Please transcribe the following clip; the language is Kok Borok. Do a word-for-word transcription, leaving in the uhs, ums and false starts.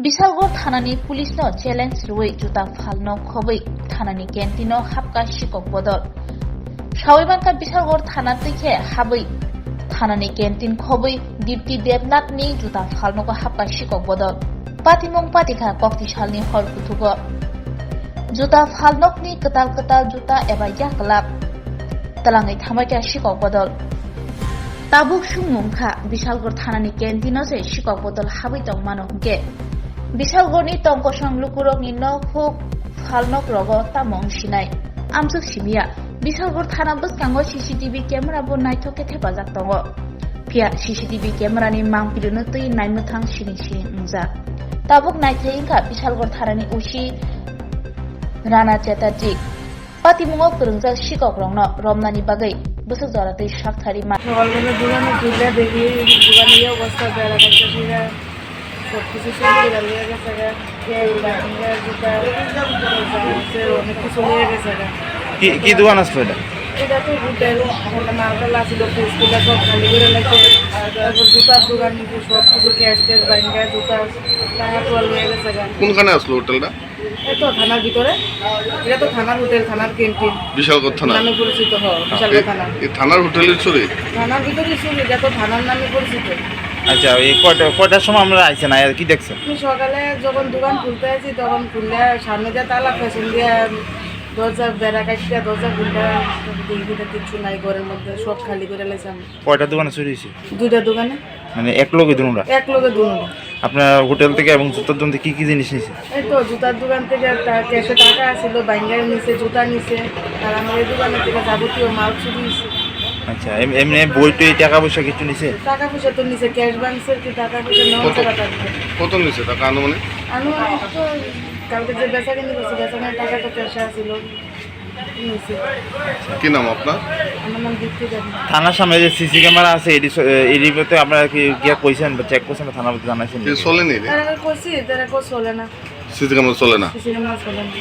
Bishalgarh thanani police no challenge rwui juta phalnok khobwi thanani canteen o hapkha sikok bodol. Sawi mankha Bishalgarh thana twi khe habwi thanani canteen khobwi Dipti Debnath ni juta phalnogo hapkha sikok bodol. Patimung patikha kokti salni hor kuthugo. Juta phalnokni kwtal kwtal juta eba yaklap twlangwi thamaikha sikok bodol. Tabuk sungmung kha, Bishalgarh thanani canteen o se sikok bodol habwi tongmano hwnkhe, Bishalgarhni tongkosong lukurokni nok huk phalnokrogo tamo wng sinai? Amsuk simiya, Bishalgarh thana bwskango C C T V camera bo naithok khe thepajak tongo. Phiya C C T V camera ni mangpilino twi naimwthang siring siring wngjak. Tabuk naithai wngkha Bishalgarh thanani O C Rana Chatterjee. Patimungo kwrwngjak sikokrokno romnani bagwi bwswk jora twi sakthari ma. সকালবেলা দোকানে খুললে দেখি দোকানে এই অবস্থা, বেড়া কাটতে ফিরে সব কিছু চুরি করে নিয়ে গেছে গা। কেউ ব্যাংকের জুতা, অনেক কিছু নিয়ে গেছে গা। কি, কি দোকান আসলো এটা? এটা তো হোটেল, ওখানে মালটাল আসলো, ফ্রিজ টিজ সব খালি করে লাগছে। তারপর জুতার দোকান, সব কিছু ক্যাশ ট্যাশ ভাঙা, জুতা, টাকা পয়সা নিয়ে গেছে গা। কোনখানে আসলো হোটেলটা? এই তো থানার ভিতরে, এটা তো থানার হোটেল, থানার ক্যান্টিন। বিশালগড় থানা? নামে পরিচিত, হ, হ্যাঁ, বিশালগড় এই, থানা। এই থানার হোটেলের চুরি? থানার ভিতরে চুরি, এটা তো থানার নামে পরিচিত। আচ্ছা, এই কয়টা, কয়টার সময় আমরা আইছেন, আয়া কি দেখছেন? আমি সকালে যখন দোকান খুলতে আছি, তখন খুললে সামনে দিয়ে তালা, পেছন দিয়ে দরজা বেড়া কাটিয়া দরজা খুলতে দেখি তো কিচ্ছু নাই ঘরের মধ্যে, সব খালি করে লাইছে। কয়টা দোকানে চুরি হয়েছে? দুইটা দোকানে। মানে এক লগে দুটা? এক লগে দুটা। আপনার হোটেল থেকে এবং জুতার দোকান থেকে কি কি জিনিস নিছে? এই তো জুতার দোকান থেকে টা-, ক্যাশে টাকা আছিল, বাইঙ্গার নিছে, জুতা নিছে, আর আমার এই দোকানের থেকে যাবতীয় মাল চুরি হয়েছে। আচ্ছা, এম-, এমনি বই টই টাকা পয়সা কিছু নিছে? টাকা পয়সা তো নিছে, ক্যাশ ভাঙছে, কি টাকা পয়সা নেওয়া কত? ছাড়া থাকবে। কত নিছে টাকা আনুমানিক? আনুমানিক তো কালকে যে বেচা কিনি করছে, বেচা কিনার টাকা তো ক্যাশে আছিল। কি নাম আপনার? আমার নাম দীপ্তি দেবনাথ। থানার সামনে যে সিসি ক্যামেরা আছে, এডি স-, এ, এডির ভিতরে আপনারা কি গিয়ে কইছেন বা চেক করছেন বা থানার ভিতরে জানাইছেন? কি চলেনি রে? তারা কইছি, তারা কো চলে না। সিসি ক্যামেরা চলে না? সিসি ক্যামেরা চলে না।